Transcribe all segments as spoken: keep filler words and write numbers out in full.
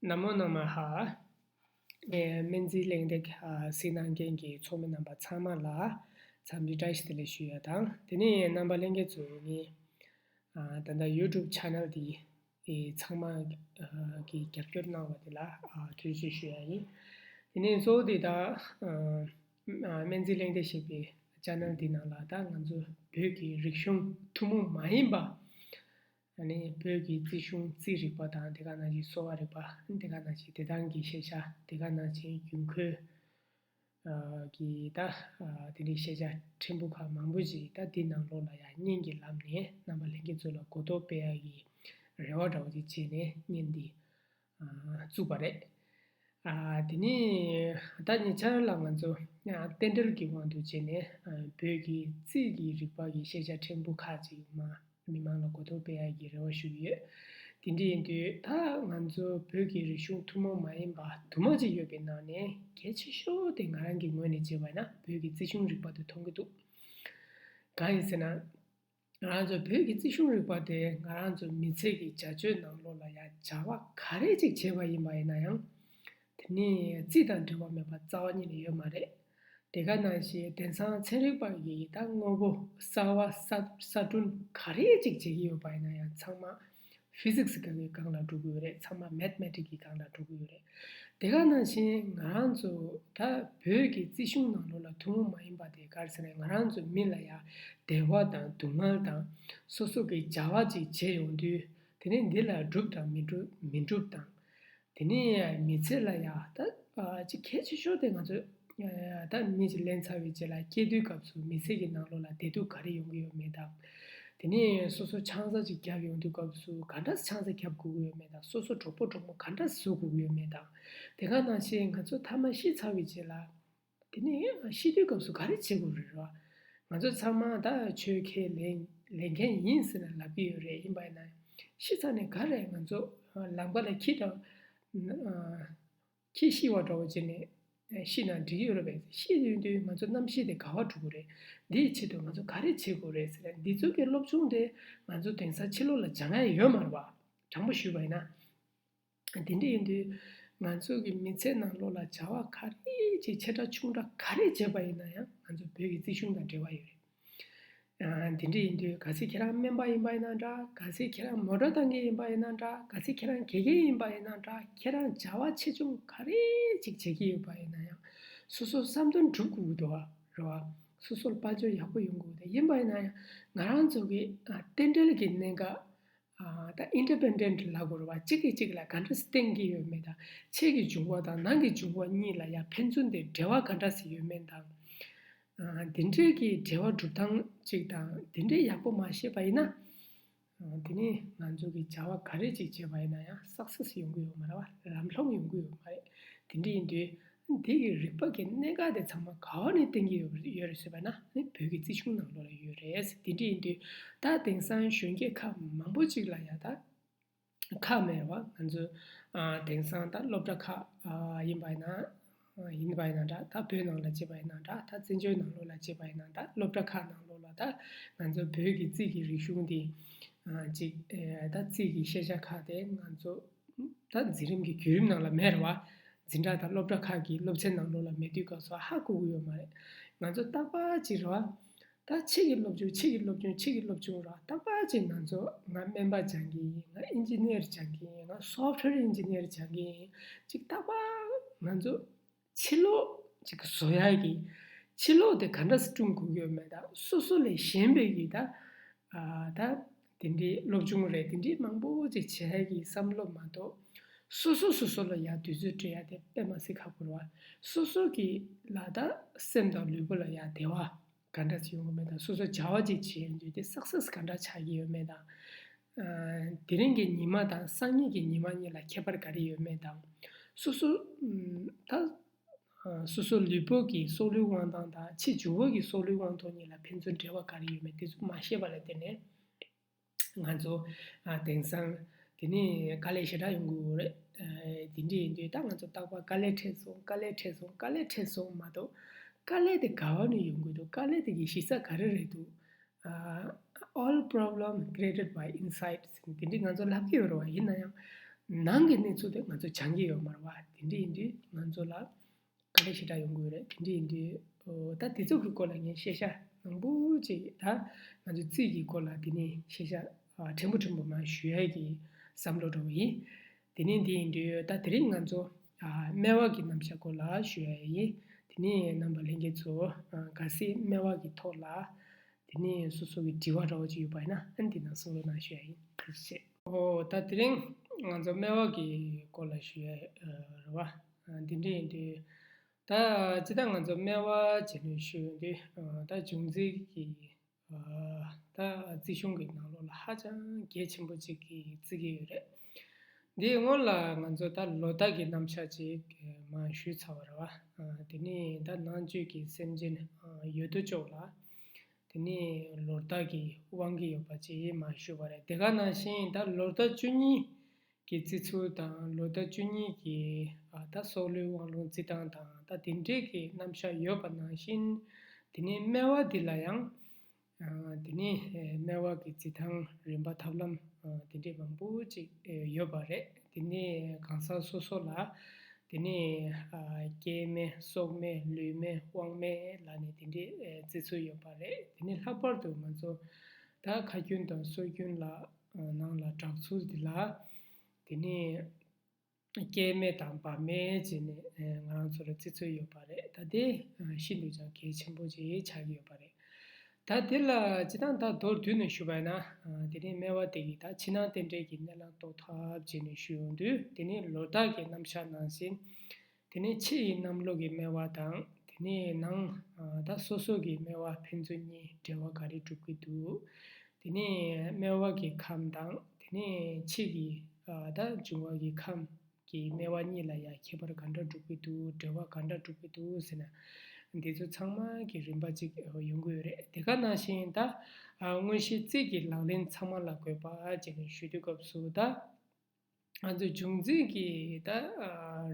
ན་མོ་ན་མ་ཧ། ཨེ། སྨན་རྩིས་གླེང་སྟེགས་གཟིགས་གནང་མཁན་གྱི་ཚོགས་མི་རྣམ་པ་ཚང་མ་ལ་འཚམས་འདྲི་བཀྲ་ཤིས་བདེ་ལེགས་ཞུ་ཡ་དང་། དེ་ནས་རྣམ་པ་ལྷན་རྒྱས་ཚོ་ངས་ཨ་ད་ལྟ་ཡུ་ཊུབ་ཆེ་ནལ་འདི་ཨེ་ཚང་མ་ཨ་གི་རྒྱབ་སྐྱོར་གནང་བ་དེ་ལ་ཨ་ཐུགས་རྗེ་ཆེ་ཞུ་ཡ་ཡིན། དེ་ནས་གཙོ་བོ་དེ་ད་ཨ་སྨན་རྩིས་གླེང་སྟེགས་ཞེས་པའི་ཆེ་ནལ་འདི་ནང་ལ་ད་ང་ཚོ་བོད་ཀྱི་རིག་གཞུང་ཐུན་མོང་མ་ཡིན་པ། ཨ་ནི་བོད་ཀྱི་རྩིས་གཞུང་རྩིས་རིག་པ་དང་དེ་ག་ནང་བཞིན་གསོ་བ་རིག་པ་དེ་ག་ནང་བཞིན་བདེ་ཐང་གི་ཤེས་བྱ་དེ་ག་ནང་བཞིན་རྒྱུན་མཁོའི་ཨ་གི་ད་ཨ་དེ་འདྲའི་ཤེས་བྱ་ཕྲན་བུ་ཁག་མང་པོ་ཞིག་ད་འདི་ནང་ལོགས་ལ་ཡང་བརྙན་གྱི་ལམ་ནས་རྣམ་པ་ལྷན་རྒྱས་ཚོ་ལ་གོ་རྟོགས་སྤེལ་ཡ་གི་རེ་བ་འདྲ་བོ་ཅིག་བྱས་ནས་བརྙན་འདི་ཨ་བཙུགས་པ་རེད། ཨ་དེ་ནས་ད་ཉེ་ཆར་ལ་ང་ཚོ་ཨ་རྟེན་འབྲེལ་གྱི་དབང་དུ་བྱས་ནས་ཨ་བོད་ཀྱི་རྩིས་ཀྱི་རིག་པ་གི་ཤེས་བྱ་ཕྲན་བུ་ཁག་ཅིག་མ་མི་མང་ལ་གོ་རྟོགས་སྤེལ་ཡ་གི་རེ་བ་ཞུ་གི་ཡོད། དེ་འདྲ་ཡིན་དུས་ད་ང་ཚོ་བོད་ཀྱི་རིག་གཞུང་ཐུན་མོང་མ་ཡིན་པ་དུ་མ་ཅིག་ཡོད་པའི་ནང་ནས་གལ་ཆེ་ཤོས་དེ་ང་རང་གི་ངོས་ནས་བྱས་པ་ཡིན་ན་བོད་ཀྱི་རྩིས་གཞུང་རིག་པ་དེ་མཐོང་གི་འདུག་གང་ཡིན་ཟེར་ན། ང་རང་ཚོ་བོད་ཀྱི་རྩིས་གཞུང་རིག་པ་དེ་ང་རང་ཚོ་མི་ཚེ་གི་བྱ་སྤྱོད་ནང་ལོགས་ལ་ཡང་བྱ་བ་ག་རེ་ཅིག་བྱས་པ་ཡིན་པ་ཡིན་ན་ཡང་། དེ་ནི་རྩིས་དང་འབྲེལ་བ་མེད་པ་རྩ་བ་ཉིད་ནས་ཡོད་མ་རེད། དེ་ག་ནང་བཞིན་དེང་སང་ཚན་རིག་པ་གི་ད་དངོས་པོ་གསར་བ་གསར་གསར་སྐྲུན་ག་རེ་ཅིག་བྱེད་ཀྱི་ཡོད་པ་ཡིན་ན་ཡང་ཚང་མ་ཕི་ཟིག་སི་གི་སྒང་ལ་འགྲོ་གི་ཡོད་རེད། ཚང་མ་མེ་ཐི་མེ་ཊིག་གི་སྒང་ལ་འགྲོ་གི་ཡོད་རེད། དེ་ག་ནང་བཞིན་ང་རང་ཚོ་ད་བོད་ཀྱི་རྩིས་གཞུང་ནང་ལོགས་ལ་ཐུན་མོང་མ་ཡིན་པ་དེ་ག་རེ་ཟེར་ན་ང་རང་ཚོ་མི་ལ་ཡ་བདེ་བ་དང་སྡུག་བསྔལ་དང་སོ་སོ་གི་བྱ་བ་ཅིག་བྱེད་ཡོང་དུས་དེ་ནས་འདི་ལ་འགྲུབ་དང་མི་འགྲུབ་མི་འགྲུབ་དང་། དེ་ནས་མི་ཚེ་ལ་ཡ་ད་ཅིག་གལ་ཆེ་ཤོས་དེ་ང་ཚོ་ད་མི་ཅིག་ལེན་ཚར་བའི་རྗེས་ལ་སྐྱེ་དུས་སྐབས་སུ་མི་ཚེ་གི་ནང་ལོགས་ལ་བདེ་སྡུག་ག་རེ་ཡོང་གི་ཡོད་མེད་དང་། དེ་ནས་སོ་སོ་ཆང་ས་ཅིག་བརྒྱབ་ཡོང་དུས་སྐབས་སུ་ག་འདྲ་ཆང་ས་བརྒྱབ་དགོས་ཀྱི་ཡོད་མེད་དང་སོ་སོ་གྲོགས་པོ་གྲོགས་མོ་ག་འདྲ་བཟོ་དགོས་ཀྱི་ཡོད་མེད་དང་། དེ་ག་ནང་བཞིན་ང་ཚོ་མཐའ་མ་ཤི་ཚར་བའི་རྗེས་ལ། དེ་ནས་ཤི་དུས་སྐབས་སུ་ག་རེ་བྱེད་དགོས་རེད་ར། ང་ཚོ་ཚང་མ་ད་ཆོས་ཁས་ལེན་ལེན་མཁན་ཡིན་ཟེར་ནས་ལབ་ཀྱི་ཡོད་རེད། ཡིན་པ་ཡིན་ན་ཤི་ཚར་ནས་ག་རེ་ང་ཚོ་ལམ་ཁ་ལ་ཁྱི་འདྲ་ཁྱི་ཤི་བ་འདྲ་བོ་བྱས་ནས་ཤི་ན་འགྲིག་གི་ཡོད་རེད་པས། ཤི་ཡོང་དུས་ང་ཚོ་རྣམ་ཤེས་དེ་ག་བ་འགྲོ་གི་རེད། འདིའི་ཆེད་དུ་ང་ཚོ་ག་རེ་བྱེད་དགོས་རེད་ཟེར་ནས་འདི་ཚོ་གི་སློབ་སྦྱོང་དེ་ང་ཚོ་དེང་སང་ཕྱི་ལོགས་ལ་སྦྱང་ཡ་ཡོད་མ་རེད་པ། དྲང་པོ་ཞུས་པ་ཡིན་ན། དེ་འདྲ་ཡིན་དུས་ང་ཚོ་གི་མི་ཚེ་ནང་ལོགས་ལ་བྱ་བ་ག་རེ་ཅིག་ཆེ་ཕྲ་ཆུང་ཕྲ་ག་རེ་བྱས་པ་ཡིན་ན་ཡང་ང་ཚོ་བོད་ཀྱི་རྩིས་གཞུང་དང་འབྲེལ་བ་ཡོད་རེད། ཨ་དེ་འདྲ་ཡིན་དུས་གལ་སྲིད་ཁྱེད་རང་སྨན་པ་ཡིན་པ་ཡིན་ན་འདྲ། གལ་སྲིད་ཁྱེད་རང་མོ་ཊ་བཏང་མཁན་ཡིན་པ་ཡིན་ན་འདྲ། གལ་སྲིད་ཁྱེད་རང་དགེ་རྒན་ཡིན་པ་ཡིན་ན་འདྲ། ཁྱེད་རང་བྱ་བ་ཆེ་ཆུང་ག་རེ་ཅིག་བྱེད་ཀྱི་ཡོད་པ་ཡིན་ན་ཡང་སོ་སོ་བསམ་དོན་འགྲུབ་དགོས་འདུག་བ་རེད་བ། སོ་སོར་དཔལ་འབྱོར་ཡག་པོ་ཡོང་དགོས་འདུག་ཡིན་པ་ཡིན་ན་ཡང་ང་རང་ཚོ་གི་ཨ་རྟེན་འབྲེལ་གྱི་གནད་འགག་ཨ་ད་ཨིན་ཌི་པེན་ཌེན་ཊི་ལབ་དགོས་རེད་བ། གཅིག་གིས་གཅིག་ལ་ག་འདྲ་བརྟེན་གྱི་ཡོད་མེད་དང་། ཕྱི་གི་འབྱུང་བ་དང་ནང་གི་འབྱུང་བ་གཉིས་ལ་ཡང་ཕན་ཚུན་དེ་འབྲེལ་བ་ག་འདྲ་ཞིག་ཡོད་མེད་དང་། ཨ་དེ་འདྲའི་གི་འབྲེལ་བ་སྒྲུབ་སྟངས་གཅིག་དང་དེ་འདྲའི་ཡག་པོ་མ་ཤེས་པ་ཡིན་ན། ཨ་དེ་ནས་ང་ཚོ་གི་བྱ་བ་ག་རེ་ཅིག་བྱས་པ་ཡིན་ན་ཡང་སག་སེ་སི་ཡོང་གི་ཡོད་མ་རེད་བ། ལམ་ལྷོང་ཡོང་གི་ཡོད་མ་རེད། དེ་འདྲ་ཡིན་དུས། འདི་གི་རིག་པ་གི་གནད་འགག་དེ་ཚང་མ་ག་བ་ནས་བསྟན་གྱི་ཡོད་ཡོད་རེད་ཟེར་བ་ན་ནི་བོད་ཀྱི་རྩིས་གཞུང་ནང་ལོགས་ལ་ཡོད་རེད། དེ་འདྲ་ཡིན་དུས་ད་དེང་སང་གཞོན་སྐྱེས་ཁག་མང་པོ་ཅིག་ལ་ཡ་ད་ཁག་མེད་རེད་བ། ང་ཚོ་ཨ་དེང་སང་ད་སློབ་གྲྭ་ཁག་ཨ་ཡིན་པ་ཡིན་ན་ཡིན་པ་ཡིན་ན་འདྲ། ད་བོད་ནང་ལ་བྱས་པ་ཡིན་ན་འདྲ། ད་བཙན་བྱོལ་ནང་ལོགས་ལ་བྱས་པ་ཡིན་ན་འདྲ། སློབ་གྲྭ་ཁག་ནང་ལོགས་ལ་ད་ང་ཚོ་བོད་ཀྱི་རྩིས་ཀྱི་རིག་གཞུང་འདི་ཨ་ཅིག་ཨེ་ད་རྩིས་ཀྱི་ཤེས་བྱ་ཁག་དེ་ང་ཚོ། ད་འཛིན་རིམ་གྱི་བརྒྱུད་རིམ་ནང་ལ་མེད་རེད་བ། འཛིན་གྲྭ་དང་སློབ་གྲྭ་ཁག་གི་སློབ་ཚན་ནང་ལོགས་ལ་མེད་དུས་སྐབས་སུ་ཧ་གོ་གི་ཡོད་མ་རེད། ང་ཚོ་རྟག་པར་ཅིག་རེད་བ། ད་ཕྱི་གི་སློབ་སྦྱོང་ཕྱི་གི་སློབ་སྦྱོང་ཕྱི་གི་སློབ་སྦྱོང་རེད་བ། རྟག་པར་ཅིག་ང་ཚོ་ང་སྨན་པ་སྦྱང་གི་ཡིན། ང་ཨིན་ཇི་ནེར་སྦྱང་གི་ཡིན། ང་སོབ་ཊི་ཝེར་ཨིན་ཇི་ནེར་སྦྱང་གི་ཡིན། ཅིག་རྟག་པར་ང་ཚོ་ཕྱི་ལོགས་ཅིག་བཟོ་ཡག་གི་ཕྱི་ལོགས་དེ་ག་འདྲ་སེ་བསྐྲུན་དགོས་ཀྱི་ཡོད་མེད་དང་སོ་སོ་ལས་གཞན་པའི་གི་ད་ཨ་ད་དེ་འདྲའི་སློབ་སྦྱོང་རེད། དེ་འདྲའི་མང་པོ་ཅིག་བྱེད་ཡག་གི་བསམ་བློ་མ་གཏོགས་སོ་སོ་སོ་སོ་ལ་ཡ་དུས་ཚོད་སྤྲད་ཡག་དེ་དཔེ་མ་སྲིད་ཁག་པོ་རེད་བ། སོ་སོ་གི་ལ་ད་སེམས་དང་ལུས་པོ་ལ་ཡ་བདེ་བ་ག་འདྲ་ཅིག་ཡོང་གི་མེད་དང་སོ་སོ་བྱ་བ་ཅིག་བྱེད་ཡོང་དུས་དེ་སག་སེ་སི་ག་འདྲ་ཆགས་ཀྱི་ཡོད་མེད་དང་། ཨ་དེ་རིང་གི་ཉི་མ་དང་སང་ཉིན་གྱི་ཉི་མ་གཉིས་ལ་ཁྱད་པར་ག་རེ་ཡོད་མེད་དང་། སོ་སོ་ཨམ་ད་ཨ་སོ་སོ་ལུས་པོ་གི་སྲོག་ལུས་དབང་ཐང་དང་ཕྱི་འབྱུང་བ་གི་སྲོག་ལུས་དབང་ཐང་གཉིས་ལ་ཕན་ཚུན་འབྲེལ་བ་ག་རེ་ཡོད་མེད་དེ་ཚོ་མ་ཤེས་པ་ལ་བརྟེན་ནས་ང་ཚོ་ཨ་དེང་སང་དེ་ནས་དཀའ་ལས་ཞེ་དྲག་ཡོང་གི་ཡོད་རེད། ཨ་དེ་འདྲ་ཡིན་དུས་ད་ང་ཚོ་རྟག་པར་དཀའ་ལས་འཕྲད་སོང་། དཀའ་ལས་འཕྲད་སོང་། དཀའ་ལས་འཕྲད་སོང་མ་གཏོགས་དཀའ་ལས་དེ་ག་བ་ནས་ཡོང་གི་འདུག་དཀའ་ལས་དེ་གི་གཞི་རྩ་ག་རེ་རེད་འདུག་ཨ་all problem created by inside ཟེར་ནས་དེ་འདྲའི་ང་ཚོ་ལབ་ཀྱི་ཡོད་རེད་བ། ཡིན་ན་ཡང་ ནང་གི་གནས་ཚུལ་དེ་ང་ཚོ་སྦྱང་གི་ཡོད་མ་རེད་བ། དེ་འདྲ་ཡིན་དུས་ང་ཚོ་ལ་དཀའ་ལས་ཞེ་དྲག་ཡོང་གི་ཡོད་རེད། དེ་འདྲ་ཡིན་དུས་ཨོ་ད་དེ་ཚོ་གི་སྐོར་ལ་ངས་ཤེས་བྱ་མང་པོ་ཅིག་ད་ང་ཚོ་རྩིས་ཀྱི་སྐོར་ལ་དེ་ནས་ཤེས་བྱ་ཕྲན་བུ་ཕྲན་བུ་མར་ཞུ་ཡ་གི་བསམ་བློ་འདྲ་བོ་ཡིན། དེ་ནས་འདི་ཡིན་དུས་ད་དེ་རིང་ང་ཚོ་སྨེ་བ་གི་རྣམ་གཞག་སྐོར་ལ་ཞུ་ཡ་ཡིན། དེ་ནས་རྣམ་པ་ལྷན་རྒྱས་ཚོ་གལ་སྲིད་སྨེ་བ་གི་ཐོག་ལ་དེ་ནས་སོ་སོ་གི་དྲི་བ་འདྲ་བོ་ཅིག་ཡོད་པ་ཡིན་ན་ཨ་ནི་འདི་ནང་གསུང་རོགས་གནང་ཞུ་ཡ་ཡིན། ཐུགས་རྗེ་ཆེ། ཨོ་ད་དེ་རིང་ང་ཚོ་སྨེ་བ་གི་སྐོར་ལ་ཞུ་ཡ་རེད་བ། འདི་འདྲ་ཡིན་དུས་ད་སྤྱིར་བཏང་ང་ཚོ་སྨེ་བ་བྱས་ནས་ཞུ་ཡོང་དུས་ད་འབྱུང་རྩིས་ཀྱི་ད་རྩིས་གཞུང་གི་ནང་ལོགས་ལ་ཧ་ཅང་གལ་ཆེན་པོ་ཅིག་གི་བརྩི་གི་ཡོད་རེད། འདིའི་སྔོན་ལ་ང་ཚོ་ད་ལོ་རྟགས་ཀྱི་རྣམ་གཞག་ཅིག་མར་ཞུས་ཚར་བ་རེད་བ། དེ་ནས་ད་ནང་བཅུད་ཀྱི་སེམས་ཅན་ཡོད་དོ་ཅོག་ལ་དེ་ནས་ལོ་རྟགས་ཀྱི་དབང་གིས་ཡོད་པ་ཅིག་མར་ཞུས་པ་རེད། དེ་ག་ནང་བཞིན་ད་ལོ་རྟགས་བཅུ་གཉིས་ཀྱི་བརྩི་ཚུལ་དང་ལོ་རྟགས་བཅུ་གཉིས་ཀྱི་ད་སྲོག་ལུས་དབང་ལུང་བརྩི་སྟངས་དང་ད་དེ་འདྲས་ཀྱི་རྣམ་གཞག་ཡོད་པ་ནང་བཞིན་དེ་ནས་སྨེ་བ་འདི་ལ་ཡང་དེ་ནས་སྨེ་བ་གི་རྩི་ཐང་རིམ་པ་ཐབས་ལམ་དེ་འདྲས་མང་པོ་ཅིག་ཡོད་པ་རེད། དེ་ནས་གང་ཟག་སོ་སོ་ལ་དེ་ནས་སྐྱེས་སྨེ་སྲོག་སྨེ་ལུས་སྨེ་དབང་སྨེ་ལབ་ནས་དེ་འདྲས་བརྩི་ཚུལ་ཡོད་པ་རེད། དེ་ནས་ལྷག་པར་དུ་ང་ཚོ་ད་ཁ་རྒྱུན་དང་སྲོལ་རྒྱུན་ལ་ནང་ལ་གྲགས་ཚུལ་འདི་ལ་དེ་ནས་སྐྱེས་སྨེ་དང་བབ་སྨེ་བྱས་ནས་ང་རང་ཚོ་ལ་བརྩི་ཚུལ་ཡོད་པ་རེད། ད་དེ་ཤིན་ཏུ་ཀྱང་གལ་ཆེན་པོ་ཅིག་ཆགས་ཀྱི་ཡོད་པ་རེད། ད་དེ་ལ་སྤྱིར་བཏང་ད་མདོར་བསྡུས་ནས་ཞུ་བ་ཡིན་ན་དེ་ནས་སྨེ་བ་དེ་གི་ད་ཕྱི་ནང་རྟེན་འབྲེལ་གྱི་གནད་ལ་རྟོགས་ཐབས་བྱས་ནས་ཞུ་ཡོང་དུས་དེ་ནས་ལོ་རྟགས་ཀྱི་རྣམ་གཞག་ནང་བཞིན་དེ་ནས་ཕྱི་ཡི་གནམ་ལོ་གི་སྨེ་བ་དང་དེ་ནས་ནང་ད་སོ་སོ་གི་སྨེ་བ་ཕན་ཚུན་གཉིས་འབྲེལ་བ་ག་རེ་གྲུབ་ཀྱི་འདུག་དེ་ནས་སྨེ་བ་གི་ཁམས་དང་དེ་ནས་ཕྱི་གི་ད་འབྱུང་བ་གི་ཁམས་ཀྱི་སྨེ་བ་གཉིས་ལ་ཡང་ཁྱད་པར་ག་འདྲ་འགྲོ་གི་འདུག་འབྲེལ་བ་ག་འདྲ་འགྲོ་གི་འདུག་ཟེར་ན། འདི་ཚོ་ཚང་མ་གི་རིམ་པ་གཅིག་ཡོང་གི་ཡོད་རེད། དེ་ག་ནང་བཞིན་ད་དངོས་གཞི་རྩིས་ཀྱི་ལག་ལེན་ཚང་མ་ལ་དགོས་པ་བྱས་ནས་ཞུ་དུས་སྐབས་སུ་ད་ང་ཚོ་འབྱུང་རྩིས་ཀྱི་ད་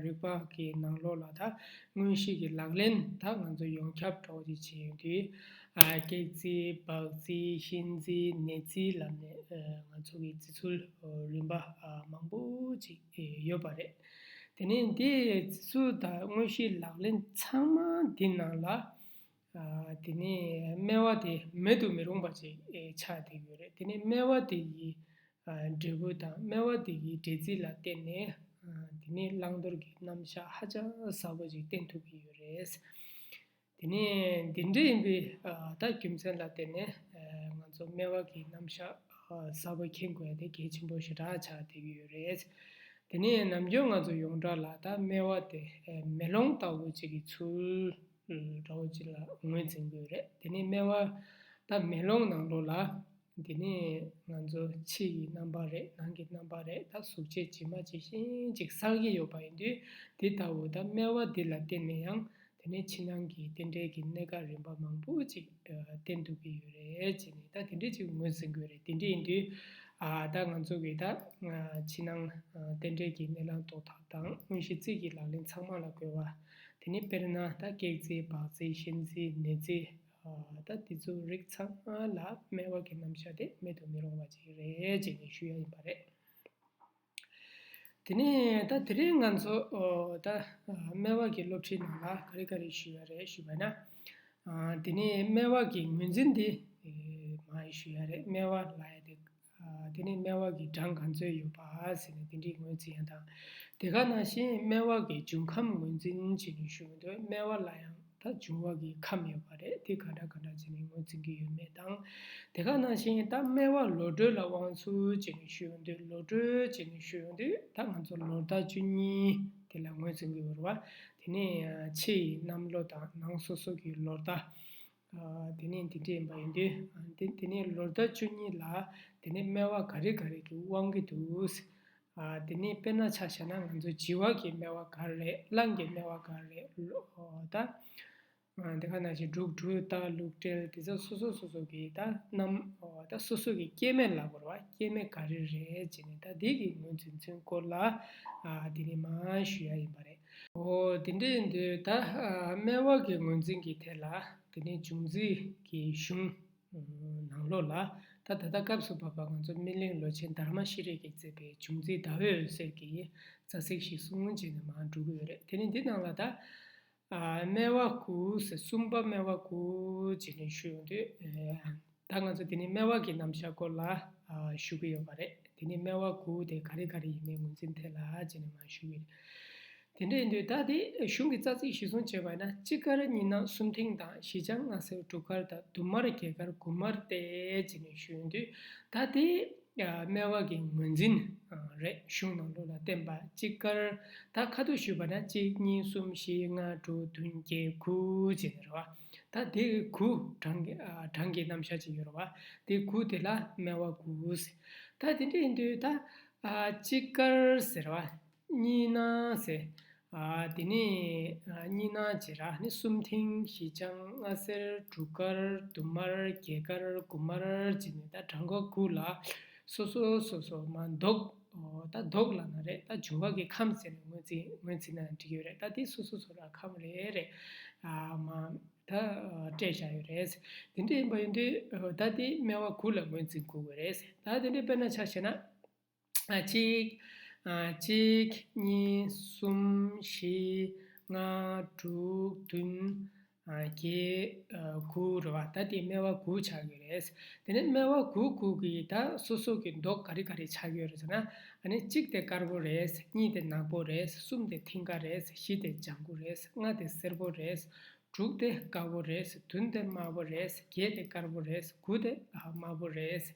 རིག་པ་གི་ནང་ལོགས་ལ་ད་དངོས་གཞི་གི་ལག་ལེན་ད་ང་ཚོ་ཡོངས་ཁྱབ་འདྲ་བོ་ཅིག་བྱས་ཡོང་དུས་ཨ་ཀེག་རྩིས་སྦག་རྩིས་ཤིང་རྩིས་ནས་རྩིས་ལབ་ནས་ཨ་ང་ཚོ་གི་རྩིས་ཚུལ་རིམ་པ་ཨ་མང་པོ་ཅིག་ཡོད་པ་རེད། དེ་ནས་འདི་རྩིས་ཚུལ་དང་དངོས་གཞིའི་ལག་ལེན་ཚང་མ་འདི་ནང་ལ་ཨ་དེ་ནས་སྨེ་བ་དེ་མེད་དུ་མི་རུང་བ་ཅིག་ཆགས་བསྡད་ཡོད་རེད། དེ་ནས་སྨེ་བ་དེ་ཡི་ཨ་འབྲས་བུ་དང་སྨེ་བ་དེ་གི་འབྲས་རྩིས་ལ་བརྟེན་ནས་ཨ་དེ་ནས་བླང་དོར་གྱི་རྣམ་གཞག་ཧ་ཅང་ཟབ་པོ་ཅིག་བསྟན་ཐུབ་ཀྱི་ཡོད་རེད། དེ་ནས་འདི་འདྲ་ཡིན་པའི་ཨ་ད་རྒྱུ་མཚན་ལ་བརྟེན་ནས་ཨ་ང་ཚོ་སྨེ་བ་གི་རྣམ་གཞག་ཨ་ཟབ་པོ་མཁྱེན་དགོས་ཡ་དེ་གལ་ཆེན་པོ་ཞེ་དྲག་ཆགས་བསྡད་ཀྱི་ཡོད་རེད། དེ་ནས་ནམ་རྒྱུན་ང་ཚོ་ཡོངས་གྲགས་ལ་ད་སྨེ་བ་དེ་ཨ་མེ་ལོང་ལྟ་བུ་ཅིག་གི་ཚུལ་འདྲ་བོ་ཅིག་ལ་ངོས་འཛིན་གྱི་ཡོད་རེད། དེ་ནས་སྨེ་བ་ད་མེ་ལོང་ནང་ལོགས་ལ་དེ་ནས་ང་ཚོ་ཕྱི་ཡི་རྣམ་པ་རེད། ནང་གི་རྣམ་པ་རེད། ད་གཟུགས་བྱད་ཇི་མ་ཇི་བཞིན་ཅིག་བསགས་ཀྱི་ཡོད་པ་ཡིན་དུས་དེ་ལྟ་བུ་ད་སྨེ་བ་འདི་ལ་བརྟེན་ནས་ཡང་དེ་ནས་ཕྱི་ནང་གི་རྟེན་འབྲེལ་གྱི་གནད་འགག་རིམ་པ་མང་པོ་ཅིག་ཨ་བསྟན་ཐུབ་ཀྱི་ཡོད་རེད་ཅེས་ནས་ད་དེ་འདྲས་ཅིག་ངོས་འཛིན་དགོས་རེད། དེ་འདྲས་ཡིན་དུས་ཨ་ད་ང་ཚོ་གི་ད་ཨ་ཕྱི་ནང་ཨ་རྟེན་འབྲེལ་གྱི་གནད་ལ་རྟོགས་ཐབས་དང་དངོས་གཞི་རྩིས་ཀྱི་ལག་ལེན་ཚང་མ་ལ་དགོས་པ། དེ་ནས་དཔེར་ན་ད་ཀེག་རྩིས་སྦག་རྩིས་ཤིང་རྩིས་ནས་རྩིས་ཨ་ད་དེ་ཚོ་རིགས་ཚང་མ་ལ་སྨེ་བ་གི་རྣམ་གཞག་དེ་མེད་དུ་མི་རུང་བ་ཅིག་རེད་ཅེས་ནས་ཞུ་ཡ་ཡིན་པ་རེད། དེ་ནས་ད་དེ་རིང་ང་ཚོ་ཨོ་ད་སྨེ་བ་གི་སློབ་ཁྲིད་ནང་ལ་ག་རེ་ག་རེ་ཞུ་ཡ་རེད་ཞུས་པ་ན། ཨ་དེ་ནས་སྨེ་བ་གི་ངོས་འཛིན་དེ་ཨེ་མ་ཡི་ཞུ་ཡ་རེད། སྨེ་བ་ལབ་ཡ་དེ་ཨ་དེ་ནས་སྨེ་བ་གི་གྲངས་ག་ཚོད་ཡོད་པ་ཟེར་ནས་དེ་འདྲའི་ངོས་འཛིན་ཡ་དང་། དེ་ག་ནང་བཞིན་སྨེ་བ་གི་འབྱུང་ཁམས་ངོས་འཛིན་བྱེད་ནས་ཞུ་འདོད། སྨེ་བ་ལ་ཡང་ད་འབྱུང་བ་གི་ཁམས་ཡོད་པ་རེད། དེ་ག་འདྲ་ག་འདྲ་བྱས་ནས་ངོས་འཛིན་གྱི་ཡོད་མེད་དང་། དེ་ག་ནང་བཞིན་ད་སྨེ་བ་ལོ་འགྲོས་ལ་དབང་ཚུལ་བྱས་ནས་ཞུ་ཡོང་དུས། ལོ་འགྲོས་བྱས་ནས་ཞུ་ཡོང་དུས་ད་ང་ཚོ་ལོ་ཟླ་བཅུ་གཉིས་དེ་ལ་ངོས་འཛིན་གྱི་ཡོད་རེད་བ། དེ་ནས་ཕྱི་ཡི་གནམ་ལོ་དང་ནང་སོ་སོ་གི་ལོ་ཟླ། དེ་ནས་འདི་འདྲས་ཡིན་པ་ཡིན་དུས། དེ་དེ་ནས་ལོ་ཟླ་བཅུ་གཉིས་ལ་དེ་ནས་སྨེ་བ་ག་རེ་ག་རེ་གི་དབང་གི་འདུག་ཨ་དེ་ནས་དཔེར་ན་ཆ་བཞག་ན་ང་ཚོ་བྱི་བ་གི་སྨེ་བ་ག་རེ་རེད། གླང་གི་སྨེ་བ་ག་རེ་རེད། ལོ་ད་ཨ་དེ་ག་ནང་བཞིན་འབྲུག་སྦྲུལ་རྟ་ལུག་སྤྲེལ་དེ་ཚོ་སོ་སོ་སོ་སོ་གི་ད་གནམ་ཨོ་ད་སོ་སོ་གི་སྐྱེ་དམན་ལབ་དགོས་རེད་བ། སྐྱེ་དམན་ག་རེ་རེད་ཅེས་ནས་ད་དེ་གི་ངོས་འཛིན་ཚུལ་སྐོར་ལ་ཨ་དེ་ནས་མར་ཞུ་ཡ་ཡིན་པ་རེད། ཨོ་དེ་འདྲ་ཡིན་དུས་ད་ཨ་སྨེ་བ་གི་ངོས་འཛིན་གྱི་ཐད་ལ་དེ་ནས་འབྱུང་རྩིས་ཀྱི་གཞུང་ནང་ལོགས་ལ་ད་ ད་ད་ལྟ་སྐབས་སུ་བབ་པ་ང་ཚོ་སྨིན་གླིང་ལོ་ཆེན་དྷརྨ་ཤྲཱི་ཡིས་མཛད་པའི་འབྱུང་རྩིས་ཟླ་འོད་འོད་ཟེར་གྱི་རྩ་ཚིག་གཞིར་བཟུང་བྱས་ནས་མར་འགྲོ་གི་ཡོད་རེད། དེ་ནས་འདི་ནང་ལ་ད་ཨ་སྨེ་བ་དགུ་ཟེར། གསུམ་པ་སྨེ་བ་དགུ་བྱས་ནས་ཞུ་ཡོང་དུས། ཨ་ད་ང་ཚོ་དེ་ནས་སྨེ་བ་གི་རྣམ་གཞག་སྐོར་ལ་ཨ་ཞུ་གི་ཡོད་པ་རེད། དེ་ནས་སྨེ་བ་དགུ་དེ་ག་རེ་ག་རེ་ཡིན་མིན་ངོས་འཛིན་ཐད་ལ་བྱས་ནས་མར་ཞུ་གི་རེད། དེ་འདྲ་ཡིན་དུས་ད་དེ་གཞུང་གི་རྩ་ཚིག་གཞིར་བཟུང་བྱས་པ་ཡིན་ན། དཔྱིད་ཀར་གཉིས་ནག་གསུམ་མཐིང་དང་། བཞི་ལྗང་སྔ་སེར་དྲུག་དཀར་དང་། དུ་དམར་བརྒྱད་དཀར་དགུ་དམར་ཏེ་བྱས་ནས་ཞུ་ཡོང་དུས། ད་དེ་ཨ་སྨེ་བ་གི་ངོས་འཛིན་ཨ་རེད། གཞུང་ནང་ལོགས་ལ་བསྟན་པ། དཔྱིད་ཀར་ད་ཁ་ཐུག་ཞུས་པ་ན་གཅིག་གཉིས་གསུམ་བཞི་ལྔ་དྲུག་བདུན་བརྒྱད་དགུ་བྱས་ནས་རེད་བ། ད་དེ་དགུ་གྲངས་ཀྱི་ཨ་གྲངས་ཀྱི་རྣམ་གཞག་ཅིག་ཡོད་རེད་བ། དེ་དགུ་དེ་ལ་སྨེ་བ་དགུ་ཟེར། ད་དེ་འདྲ་ཡིན་དུས་ད་ཨ་དཔྱིད་ཀར་ཟེར་བ། གཉིས་ནག་ཟེར། ཨ་དེ་ནས་ཨ་གཉིས་ནག་བྱས་ར། ནི་གསུམ་མཐིང་། བཞི་ལྗང་། སྔ་སེར། དྲུག་དཀར། དུ་དམར། བརྒྱད་དཀར། དགུ་དམར་བྱས་ནས་ད་གྲངས་ཀ་དགུ་ལ་སོ་སོ་སོ་སོ་མ་མདོག་ཨོ་ད་མདོག་ལབ་ན་རེད། ད་འབྱུང་བ་གི་ཁམས་ཟེར་ནས་ངོས་འཛིན་ངོས་འཛིན་ན་འགྲིག་གི་ཡོད་རེད། ད་དེ་སོ་སོ་སོ་ར་ཁམས་རེ་རེ་ཨ་མ་ད་སྤྲད་བཞག་ཡོད་རེད། དེ་འདྲ་ཡིན་པ་ཡིན་དུས་ཨོ་ད་དེ་སྨེ་བ་དགུ་ལ་ངོས་འཛིན་དགོས་ཀྱི་རེད། ད་དེ་འདྲ་དཔེར་ན་ཆ་བཞག་ན། ཨ་གཅིག་ཨ་གཅིག་གཉིས་གསུམ་བཞི་ལྔ་དྲུག་བདུན་ཨ་བརྒྱད་ཨ་དགུ་རེད་བ། ད་དེ་སྨེ་བ་དགུ་ཆགས་ཡོད་རེད། དེ་ནས་སྨེ་བ་དགུ་དགུ་གི་ད་སོ་སོ་གི་མདོག་ག་རེ་ག་རེ་ཆགས་ཡོད་རེད་ཟེར་ན། ཨ་ནི་གཅིག་དེ་དཀར་པོ་རེད། གཉིས་དེ་ནག་པོ་རེད། གསུམ་དེ་མཐིང་ག་རེད། བཞི་དེ་ལྗང་གུ་རེད། ལྔ་དེ་སེར་པོ་རེད། དྲུག་དེ་དཀར་པོ་རེད། བདུན་དེ་དམར་པོ་རེད། བརྒྱད་དེ་དཀར་པོ་རེད། དགུ་དེ་ཨ་དམར་པོ་རེད།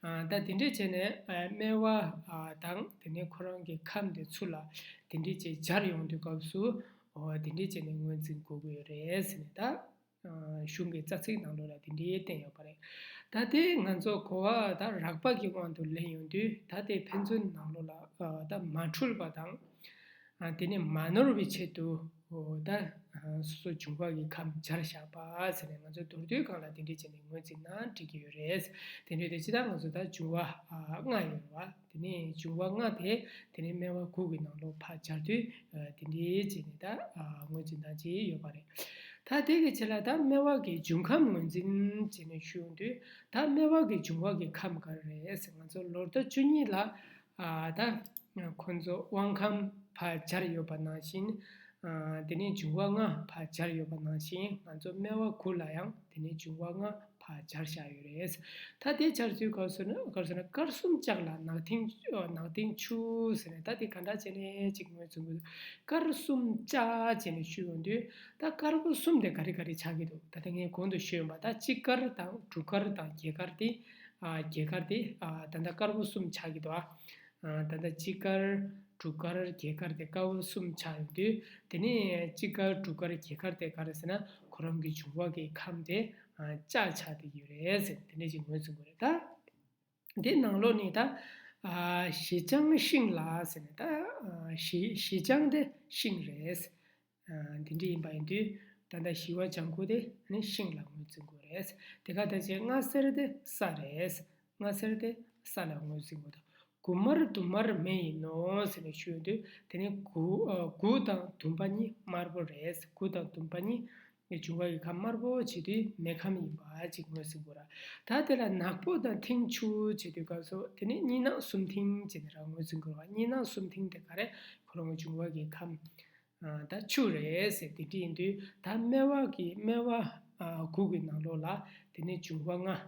ཨ་ད་དེ་འདྲས་བྱས་ནས་ཨ་སྨེ་བ་ཨ་དང་དེ་ནས་ཁོ་རང་གི་ཁམས་དེ་ཚུར་ལ་དེ་འདྲས་བྱས་སྦྱར་ཡོང་དུས་སྐབས་སུ་ཨོ་དེ་འདྲས་བྱས་ནས་ངོས་འཛིན་དགོས་ཀྱི་ཡོད་རེད་ཟེར་ནས། ད་ཨ་གཞུང་གི་རྩ་ཚིག་ནང་ལོགས་ལ་དེ་འདྲས་བསྟན་ཡོད་པ་རེད། ད་དེ་ང་ཚོ་གོ་བ་ད་རགས་པ་གི་དབང་དུ་ལེན་ཡོང་དུས། ད་དེ་ཕན་ཚུན་ནང་ལོགས་ལ་ཨ་ད་མ་འཁྲུལ་པ་དང་། ཨ་དེ་ནས་མ་ནོར་བའི་ཆེད་དུ་ཨོ་ད་ཨ་སོ་སོ་འབྱུང་བ་གི་ཁམས་སྦྱར་བཞག་པ་ཟེར་ནས། ང་ཚོ་མདོར་བསྡུས་སྒང་ལ་དེ་འདྲས་བྱས་ནས་ངོས་འཛིན་ན་འགྲིག་གི་ཡོད་རེད། དེ་འདྲས་དེ་སྤྱིར་བཏང་ང་ཚོ་ད་འབྱུང་བ་ཨ་ལྔ་ཡོད་རེད་བ། དེ་ནས་འབྱུང་བ་ལྔ་དེ་དེ་ནས་སྨེ་བ་དགུ་གི་ནང་ལོགས་ཕར་སྦྱར་དུས་ཨ་དེ་འདྲས་བྱས་ནས་ད་ཨ་ངོས་འཛིན་སྟངས་ཅིག་ཡོད་པ་རེད། ད་དེ་གི་ཆེད་ལ་ད་སྨེ་བ་གི་འབྱུང་ཁམས་ངོས་འཛིན་བྱས་ནས་ཞུ་ཡོང་དུས། ད་སྨེ་བ་གི་འབྱུང་བ་གི་ཁམས་ག་རེ་རེད་ཟེར། ང་ཚོ་ལོ་ཟླ་བཅུ་གཉིས་ལ་ཨ་ད་ཁོ་ཚོ་དབང་ཁམས་ཕར་སྦྱར་ཡོད་པ་ནང་བཞིན། ཨ་དེ་ནས་འབྱུང་བ་ལྔ་ཕར་སྦྱར་ཡོད་པ་ནང་བཞིན། ང་ཚོ་སྨེ་བ་དགུ་ལ་ཡང་དེ་ནས་འབྱུང་བ་ལྔ་ཕར་སྦྱར་བཞག་ཡོད་རེད། ད་དེ་སྦྱར་དུས་ག་རེ་ཟེར་ན། ག་རེ་ཟེར་ན། དཀར་གསུམ་ལྕགས་ལ་ནག་མཐིང་ཨ་ནག་མཐིང་ཆུ་ཟེར་ནས། ད་དེ་ག་འདྲ་བྱས་ནས་ཅིག་ངོས་འཛིན་དགོས། དཀར་གསུམ་ལྕགས་བྱས་ནས་ཞུས་ཡོང་དུས། ད་དཀར་པོ་གསུམ་དེ་ག་རེ་ག་རེ་ཆགས་ཀྱི་འདུག་ད་ལྟ་ངས་གོང་དུ་ཞུས་ཡོང་པ། ད་དཔྱིད་དཀར་དང་དྲུག་དཀར་དང་བརྒྱད་དཀར་དེ། ཨ་བརྒྱད་དཀར་དེ་ཨ་ད་ལྟ་དཀར་པོ་གསུམ་ཆགས་ཀྱི་འདུག་ཨ་ད་ལྟ་དཔྱིད་དཀར་དྲུག་དཀར་བརྒྱད་དཀར་དེ་དཀར་པོ་གསུམ་ཆགས་ཡོང་དུས། དེ་ནས་དཔྱིད་དཀར་དྲུག་དཀར་བརྒྱད་དཀར་དེ་ག་རེ་ཟེར་ན། ཁོ་རང་གི་འབྱུང་བ་གི་ཁམས་དེ་ཨ་ལྕགས་ཆགས་བསྡད་ཀྱི་ཡོད་རེད་ཟེར། དེ་འདྲ་ཅིག་ངོས་འཛིན་དགོས་རེད། ད་འདི་ནང་ལོགས་ནས་ད་ཨ་བཞི་ལྗང་ཤིང་ལ་ཟེར་ནས། ད་ཨ་བཞི་བཞི་ལྗང་དེ་ཤིང་རེད། ཨ་འདི་འདྲ་ཡིན་པ་ཡིན་དུས། ད་ལྟ་བཞི་པ་ལྗང་གུ་དེ་ནི་ཤིང་ལ་ངོས་འཛིན་དགོས་རེད། དེ་ག་ད་ཅིག་སྔ་སེར་དེ་ས་རེད། སྔ་སེར་དེ་ས་ལ་ངོས་འཛིན་དགོས་འདུག་དགུ་དམར་དུམ་དམར་མེ་ཡིན་ནོ་ཟེར་ནས་ཞུས་ཡོང་དུས། དེ་ནི་དགུ་ཨ་དགུ་དང་བདུན་པ་གཉིས་དམར་པོ་རེད། དགུ་དང་བདུན་པ་གཉིས་ནི་འབྱུང་བ་གི་ཁམས་དམར་པོ་བྱེད་དུས་མེ་ཁམས་ཡིན་པ་ཅིག་ངོས་འཛིན་དགོས་ར། ད་དེ་ལ་ནག་པོ་དང་མཐིང་ཆུ་བྱེད་དུས་སྐབས་སུ། དེ་ནི་གཉིས་ནག་གསུམ་མཐིང་བྱས་ནས་རང་ངོས་འཛིན་དགོས་ར། གཉིས་ནག་གསུམ་མཐིང་དེ་ག་རེ། ཁོ་རང་འབྱུང་བ་གི་ཁམས་ཨ་ད་ཆུ་རེད་ཟེར། དེ་འདྲ་ཡིན་དུས་ད་སྨེ་བ་གི་སྨེ་བ་ཨ་དགུ་གི་ནང་ལོགས་ལ་དེ་ནས་འབྱུང་བ་ལྔ་ཨ་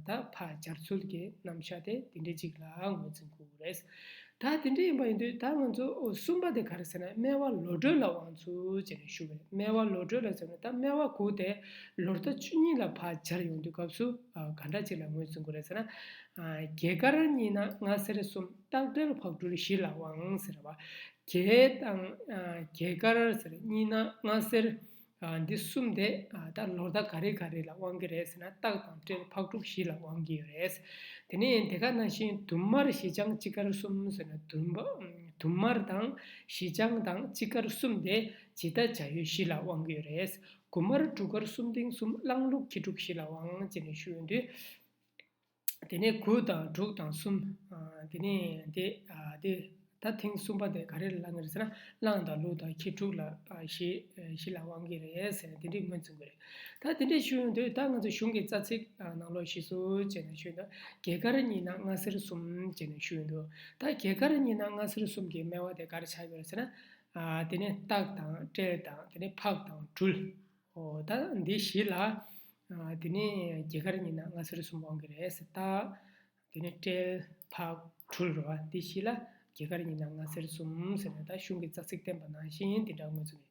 ད་ཕར་སྦྱར་ཚུལ་གྱི་རྣམ་གཞག་དེ་དེ་འདྲ་ཅིག་ལ་ངོས་འཛིན་དགོས་ཀྱི་རེད། ད་དེ་འདྲ་ཡིན་པ་ཡིན་དུས། ད་ང་ཚོ་གསུམ་པ་དེ་ག་རེ་ཟེར་ན། སྨེ་བ་ལོ་འགྲོས་ལ་དབང་ཚུལ་བྱས་ནས་ཞུ་བ་རེད། སྨེ་བ་ལོ་འགྲོས་ལ་ཟེར་ན། ད་སྨེ་བ་དགུ་དེ་ལོ་ཟླ་བཅུ་གཉིས་ལ་ཕར་སྦྱར་ཡོང་དུས་སྐབས་སུ་ཨ་ག་འདྲ་ཅིག་ལ་ངོས་འཛིན་དགོས་རེད་ཟེར་ན། ཨ་བརྒྱད་དཀར་གཉིས་ནག་སྔ་སེར་གསུམ། སྟག་སྦྲུལ་ཕག་གྲུ་བཞི་ལ་དབང་ཟེར་བ། བརྒྱད་དང་ཨ་བརྒྱད་དཀར་ཟེར། གཉིས་ནག་སྔ་སེར་ཨ་འདི་གསུམ་དེ་ཨ་ད་ལོ་ཟླ་ག་རེ་ག་རེ་ལ་དབང་གི་རེད་ཟེར་ན། སྟག་དང་སྦྲུལ་ཕག་གྲུ་བཞི་ལ་དབང་གི་ཡོད་རེད། དེ་ནས་དེ་ག་ནང་བཞིན་དུམ་དམར་བཞི་ལྗང་དཔྱིད་དཀར་གསུམ་ཟེར་ན། དུམ་པ་དུམ་དམར་དང་བཞི་ལྗང་དང་དཔྱིད་དཀར་གསུམ་དེ་འཇིགས་སྟ་བྱ་ཡུལ་བཞི་ལ་དབང་གི་ཡོད་རེད། དགུ་དམར་དྲུག་དཀར་གསུམ་མཐིང་གསུམ། གླང་ལུག་ཁྱི་འབྲུག་བཞི་ལ་དབང་བྱས་ནས་ཞུ་ཡོང་དུས། དེ་ནས་དགུ་དང་དྲུག་དང་གསུམ། ཨ་དེ་ནས་དེ་ཨ་དེ་ ད་ཐེངས་གསུམ་པ་དེ་ག་རེ་ལ་གླེང་གི་རེད་ཟེར་ན། གླང་དང་ལུག་དང་ཁྱི་ཕྲུག་ལ་ཨ་བཞི་ཨ་བཞི་ལ་དབང་གི་རེད་ཟེར་ནས་དེ་འདྲའི་ངོས་འཛིན་དགོས་རེད། ད་དེ་འདྲའི་ཞུ་ཡོང་དུས་ད་ང་ཚོ་གཞུང་གི་རྩ་ཚིག་ཨ་ནང་ལོགས་ཤིག་སུ་བྱས་ནས་ཞུ་ཡོང་དུས། རྒྱལ་དཀར་གཉིས་ན་སྔ་སེར་གསུམ་བྱས་ནས་ཞུ་ཡོང་དུས། ད་རྒྱལ་དཀར་གཉིས་ན་སྔ་སེར་གསུམ་གྱི་སྨེ་བ་དེ་ག་རེ་ཆགས་ཡོད་རེད་ཟེར་ན། ཨ་དེ་ནས་སྟག་དང་སྤྲེལ་དང་དེ་ནས་ཕག་དང་སྦྲུལ། ཨོ་ད་འདི་བཞི་ལ་ཨ་དེ་ནས་རྒྱལ་དཀར་གཉིས་ན་སྔ་སེར་གསུམ་དབང་གི་རེད་ཟེར། སྟག་དེ་ནས་སྤྲེལ་ཕག་སྦྲུལ་རེད་བ། འདི་བཞི་ལ་རྒྱལ་དཀར་གཉིས་ན་སྔ་སེར་གསུམ་ཟེར་ནས་ད་གཞུང་གི་རྩ་ཚིག་བསྟན་པ་ནང་བཞིན་དེ་འདྲ་ངོས་འཛིན་ཡོད།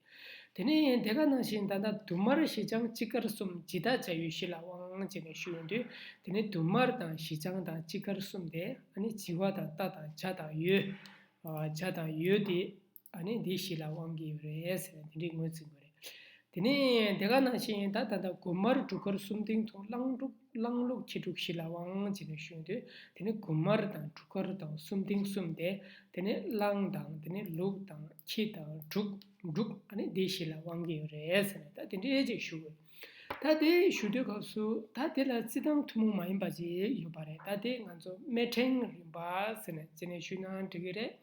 དེ་ནས་དེ་ག་ནང་བཞིན་ད་ལྟ་དུ་མར་བཞི་ལྕང་དཔྱིད་དཀར་གསུམ་ཇི་ལྟར་བྱ་ཡུལ་བཞི་ལ་དབང་བྱས་ནས་ཞུ་ཡོང་དུས། དེ་ནས་དུ་མར་དང་བཞི་ལྕང་དང་དཔྱིད་དཀར་གསུམ་དེ་ཨ་ནི་བྱི་བ་དང་རྟ་དང་བྱ་དང་ཡོས། ཨ་བྱ་དང་ཡོས་དེ་ཨ་ནི་འདི་བཞི་ལ་དབང་གི་ཡོད་རེད་ཟེར་ནས་དེ་འདྲའི་ངོས་འཛིན་དགོས་རེད། དེ་ནས་དེ་ག་ནང་བཞིན་ད་ད་ལྟ་དགུ་དམར་འབྲུག་དཀར་གསུམ་མཐིང་དང་གླང་འབྲུག་གླང་ལུག་ཁྱི་ཕྲུག་བཞི་ལ་དབང་བྱས་ནས་ཞུ་ཡོང་དུས། དེ་ནས་དགུ་དམར་དང་འབྲུག་དཀར་དང་གསུམ་མཐིང་གསུམ་དེ། དེ་ནས་གླང་དང་དེ་ནས་ལུག་དང་ཁྱི་དང་འབྲུག་འབྲུག་ཨ་ནི་དེ་བཞི་ལ་དབང་གི་ཡོད་རེད་ཟེར་ནས་ད་དེ་འདྲའི་ཅིག་ཞུ་དགོས། ད་དེ་ཞུ་དུས་སྐབས་སུ་ད་དེ་ལ་རྩི་སྟངས་ཐུན་མོང་མ་ཡིན་པ་ཅིག་ཡོད་པ་རེད། ད་དེ་ང་ཚོ་སྨེ་ཕྲེང་རིམ་པ་ཟེར་ནས་བྱས་ནས་ཞུས་ན་འགྲིག་གི་རེད།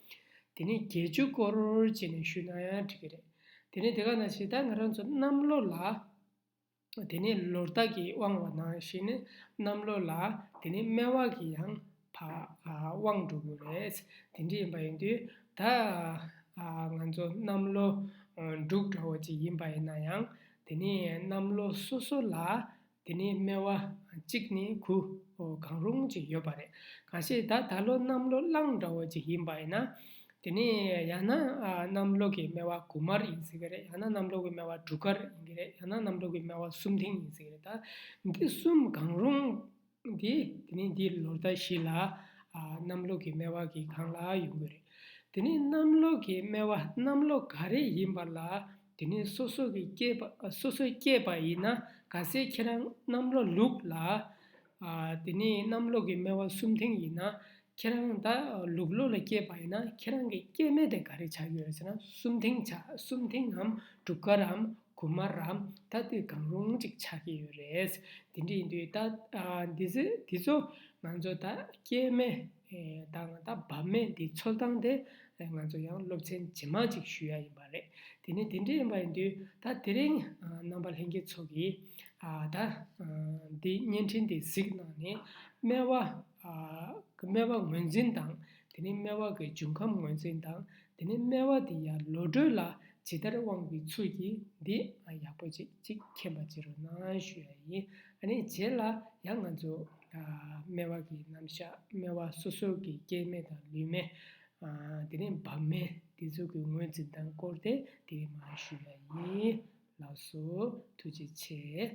དེ་ནས་བརྒྱད་ཅུ་སྐོར་བྱས་ནས་ཞུས་ན་ཡང་འགྲིག་གི་རེད། དེ་ནས་དེ་ག་ནང་བཞིན་ད་ང་རང་ཚོ་གནམ་ལོ་ལ། དེ་ནས་ལོ་ཟླ་གི་དབང་བ་ནང་བཞིན་གནམ་ལོ་ལ་དེ་ནས་སྨེ་བ་གི་ཡང་ཕ་ཨ་དབང་འགྲོ་དགོས་རེད། དེ་འདྲ་ཡིན་པ་ཡིན་དུས་ད་ཨ་ང་ཚོ་གནམ་ལོ་ཨ་འབྲུག་འདྲ་བོ་ཅིག་ཡིན་པ་ཡིན་ན་ཡང་དེ་ནས་གནམ་ལོ་སོ་སོ་ལ་དེ་ནས་སྨེ་བ་གཅིག་ནས་དགུ་གང་རུང་ཅིག་ཡོད་པ་རེད། གང་ཞིག་ད་ད་ལོ་གནམ་ལོ་གླང་འདྲ་བོ་ཅིག་ཡིན་པ་ཡིན་ན། དེ་ནས་ཡང་ན་ཨ་གནམ་ལོ་གི་སྨེ་བ་དགུ་དམར་ཡིན་སྲིད་ཀྱི་རེད། ཡང་ན་གནམ་ལོ་གི་སྨེ་བ་འབྲུག་དཀར་ཡིན་གྱི་རེད། ཡང་ན་གནམ་ལོ་གི་སྨེ་བ་གསུམ་མཐིང་ཡིན་སྲིད་ཀྱི་རེད། ད་འདི་གསུམ་གང་རུང་འདི་དེ་ནས་འདི་ལོ་ཟླ་བཞི་ལ་ཨ་གནམ་ལོ་གི་སྨེ་བ་གི་སྒང་ལ་ཡོང་གི་རེད། དེ་ནས་གནམ་ལོ་གི་སྨེ་བ་གནམ་ལོ་ག་རེ་ཡིན་པ་ལ་དེ་ནས་སོ་སོ་གི་སྐྱེས་པ་སོ་སོའི་སྐྱེས་པ་ཡིན་ན། གལ་སྲིད་ཁྱེད་རང་གནམ་ལོ་ལུག་ལ་ཨ་དེ་ནས་གནམ་ལོ་གི་སྨེ་བ་གསུམ་མཐིང་ཡིན་ན། ཁྱེད་རང་ད་ལུག་ལོ་ལ་སྐྱེས་པ་ཡིན་ན་ཁྱེད་རང་གི་སྐྱེས་སྨེ་དེ་ག་རེ་ཆགས་ཀྱི་ཡོད་རེད་ཟེར་ན། གསུམ་མཐིང་ཆགས། གསུམ་མཐིང་ངམ་འབྲུག་དཀར་རམ་དགུ་དམར་རམ་ད་དེ་གང་རུང་ཅིག་ཆགས་ཀྱི་ཡོད་རེད། དེ་འདྲ་ཡིན་དུས་ད་ཨ་འདི་ཚོ་འདི་ཚོ་ང་ཚོ་ད་སྐྱེས་སྨེ་ཨེ་དང་ད་བབས་སྨེ་འདི་འཚོལ་སྟངས་དེ་ཨེ་ང་ཚོ་ཡང་སློབ་ཚན་རྗེས་མ་ཅིག་ཞུ་ཡ་ཡིན་པ་རེད། དེ་ནས་དེ་འདྲ་ཡིན་པ་ཡིན་དུས་ད་དེ་རིང་ཨ་རྣམ་པ་ལྷན་རྒྱས་ཚོ་གིས་ཨ་ད་ཨ་འདི་བརྙན་འཕྲིན་འདི་གཟིགས་གནང་ནས་སྨེ་བ་ཨ་སྨེ་བ་ངོས་འཛིན་དང་། དེ་ནས་སྨེ་བ་གི་འབྱུང་ཁམས་ངོས་འཛིན་དང་། དེ་ནས་སྨེ་བ་དེ་ཡང་ལོ་འགྲོས་ལ་ཇི་ལྟར་དབང་བའི་ཚུལ་གྱིས་འདི་ཡག་པོ་ཅིག་ཅིག་མཁྱེན་པ་བྱེད་རོགས་གནང་ཞུ་ཡ་ཡིན། ཨ་ནི་རྗེས་ལ་ཡང་ང་ཚོ་ཨ་སྨེ་བ་གི་རྣམ་གཞག་སྨེ་བ་སོ་སོ་གི་སྐྱེས་སྨེ་དང་ལུས་སྨེ་ཨ་དེ་ནས་བབས་སྨེ་དེ་ཚོ་གི་ངོས་འཛིན་སྟངས་སྐོར་དེ་དེ་རིང་མར་ཞུ་ཡ་ཡིན། ལགས་སོ། ཐུགས་རྗེ་ཆེ།